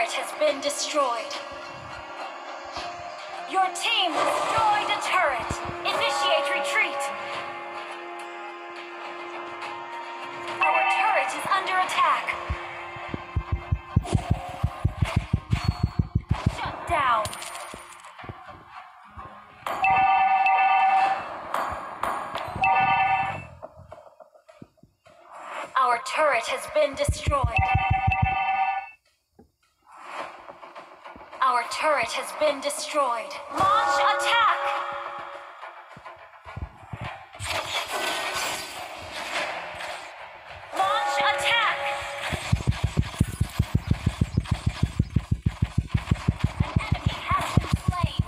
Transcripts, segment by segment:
turret has been destroyed. Your team destroyed a turret. Initiate retreat. Our turret is under attack. Shut down. Our turret has been destroyed. Our turret has been destroyed. Launch attack! Launch attack! An enemy has been slain.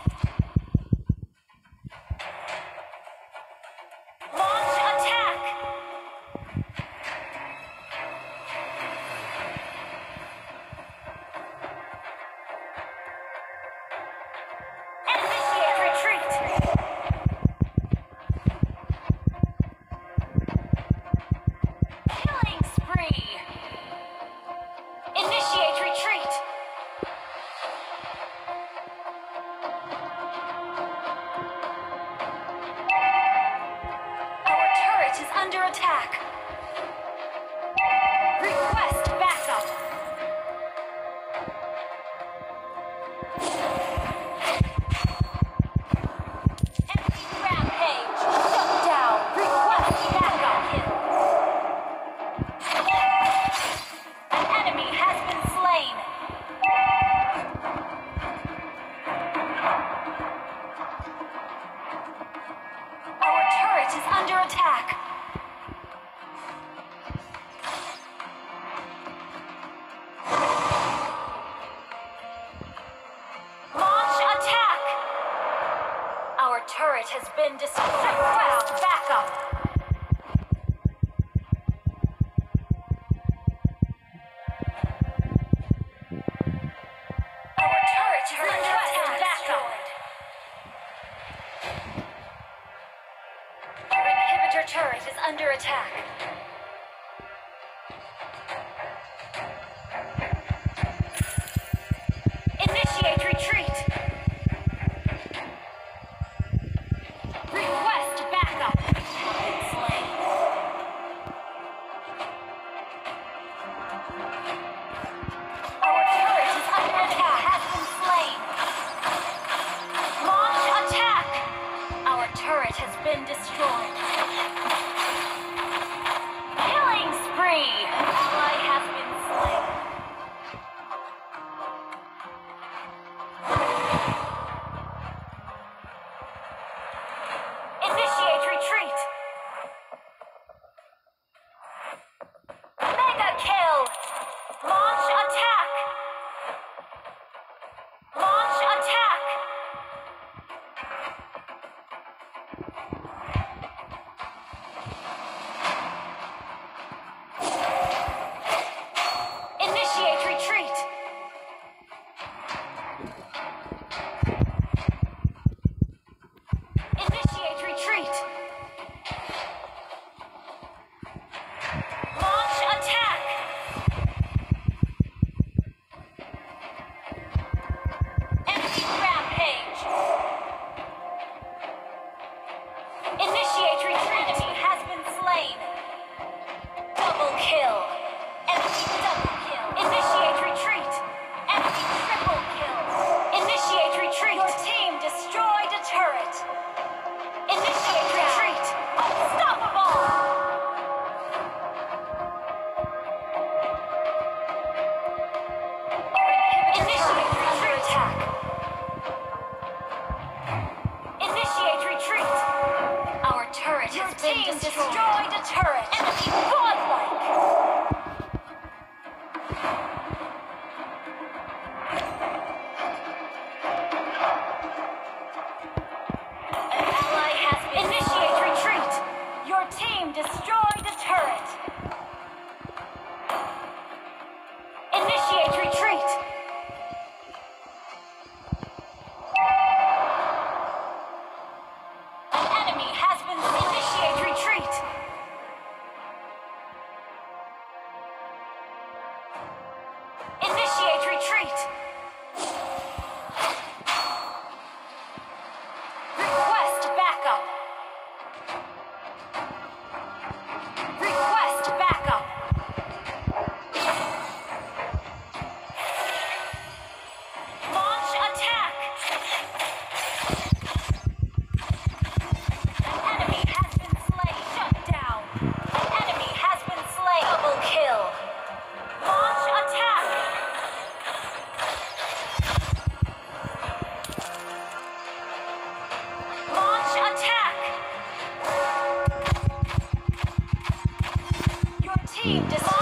Launch attack! Initiate retreat! Killing spree! Initiate retreat! Our turret is under attack. Request backup. Enemy rampage. Shut down. Request backup. An enemy has been slain. Our turret is under attack. Launch attack! Our turret has been destroyed. Request backup. Our turret is under attack. Backup. Our inhibitor turret is under attack. Initiate retreat. Request backup. Been slain. Our turret is under attack. Has been slain. Launch attack. Our turret has been destroyed. Killing spree. An ally has been slain. Initiate retreat. Mega kill. Launch attack. Launch attack. Initiate retreat. Initiate retreat. Launch attack. Enemy rampage. Initiate retreat. Enemy has been slain. Double kill. Enemy double kill. Initiate retreat. Enemy triple kill. Initiate retreat. Your team destroyed a turret. Initiate retreat. Unstoppable. Initiate under attack. Initiate retreat. Our turret has been destroyed. Destroyed a turret. Enemy godlike. An ally has been Initiate retreat. Your team destroyed a turret. Initiate retreat. An enemy has been Initiate retreat. Initiate retreat. Team destroyed